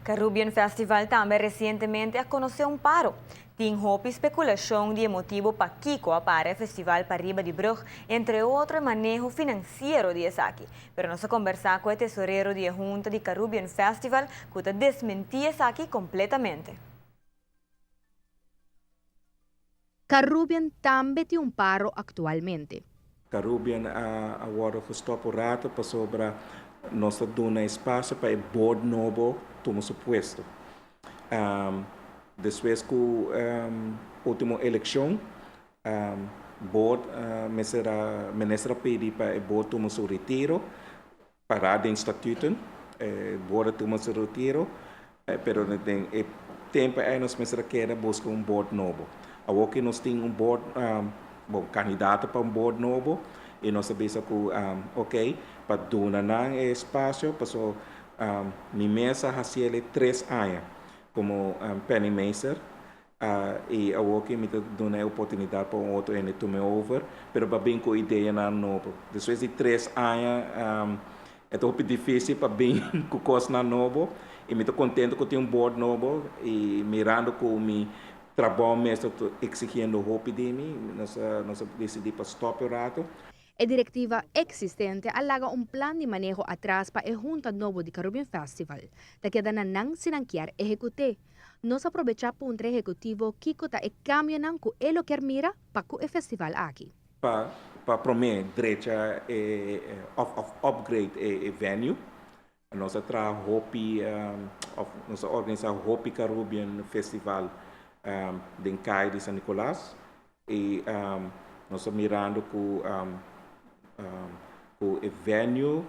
Carubbian Festival tambe recientemente a conoce un paro. Tin hopi speculacion di motibo pakico a para e festival pariba di brug, entre otro maneho financiero di esaki. Pero nos a combersa cu e tesorero di Junta di Carubbian Festival, cu ta desmenti esaki completamente. Carubbian tambe tin un paro actualmente. Carubbian a wordo gestop un rato pasobra nos a duna espacio pa e board nobo tuma su puesto. Despues cu ultimo eleccion, board minister a pidi pa e board tuma su retiro, para den statuten, e board a tuma su retiro, pero den e tempo ey nos mester a keda busca un board nobo. Awor cu nos tin un board, bon, candidato pa un board nobo, y nos a bisa cu, ok, pa duna nan e espacio, paso mi mes a haci'e 3 aña como penningmeester, y awor cu mi ta duna e oportunidad pa un otro hende tuma over, pero pa bin cu ideanan nobo. Despues di 3 aña, ta hopi dificil pa bin cu cosnan nobo, y mi ta contento cu tin un board nobo, y mirando cu mi trabou mes ta exigiendo hopi di mi, nos a dicidi pa stop un rato. E directiva existente a laga un plan di maneho atras pa e junta nobo di Carubbian Festival. Ta keda na nan si nan kier ehecut'e. Nos a aprovecha pa puntra ehecutivo kico ta e cambionan cu e lo kier mira pa cu e festival aki. Pa prome drecha of upgrade e venue. Nos a traha hopi, of nos a organisa Hopi Carubbian Festival den Caya di San Nicolas y nos ta mirando cu e venue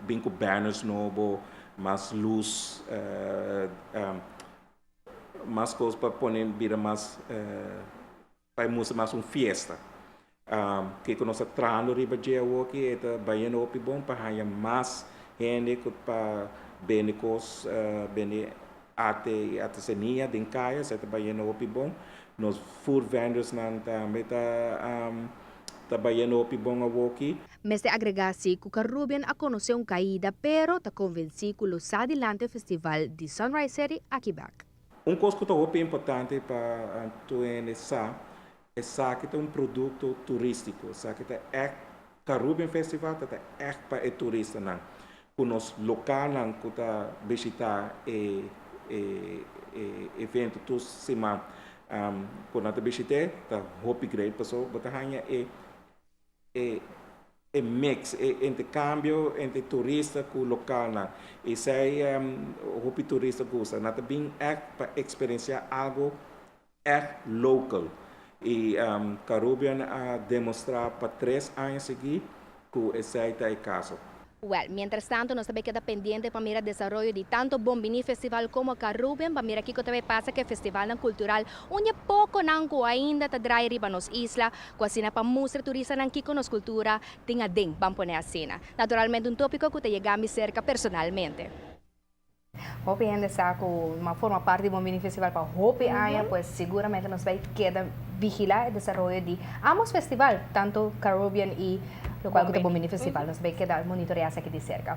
bin cu banners nobo, mas luz, mas cos pa pone bira mas pa mustra mas un fiesta. Cu nos ta trahando riba dje aki ta bayendo hopi bon pa haya mas hende pa bende cos, bende arte y artesania den caya, ta bayendo hopi bon. Nos food vendors nan tambe ta bayendo hopi bon awoki. Mester agrega si cu Carubbian a conoce un caida, pero ta convenci cu lo sa dilanti festival di Sunrise City aki bek. Un cos cu ta hopi importante pa tur sa, e cu ta un producto turistico, esaki ta echt Carubbian Festival ta echt pa e turistanan. Cu nos localnan cu ta bishita e evento tur siman, cu nan ta bishita, ta hopi great paso bo ta haya e mix, e intercambio entre turista cu localnan. Esey hopi turista gusta. Nan ta bin echt pa experiencia algo echt local. Y Carubbian a demostra pa 3 aña sigui cu esey ta e caso. Well, mientras tanto, nos tambe ta keda pendiente pa mira desaroyo di tanto Bon Bini Festival como Carubbian, pa mira kico tambe pasa cu e festival cultural, unda poco nan cu ainda ta draai riba nos isla, cu asina pa mustra turistanan kico nos cultura tin aden, ban pone asina. Naturalmente, un topico cu ta yega mi cerca personalmente. Hopi hende sa cu mi a forma parti di Bon Bini Festival pa hopi aña, pues siguramente nos ta bay keda vigila e desaroyo di ambos festival, tanto Carubbian y loke ta Bon Bini Festival, nos ta bay keda monitorea esaki di cerca.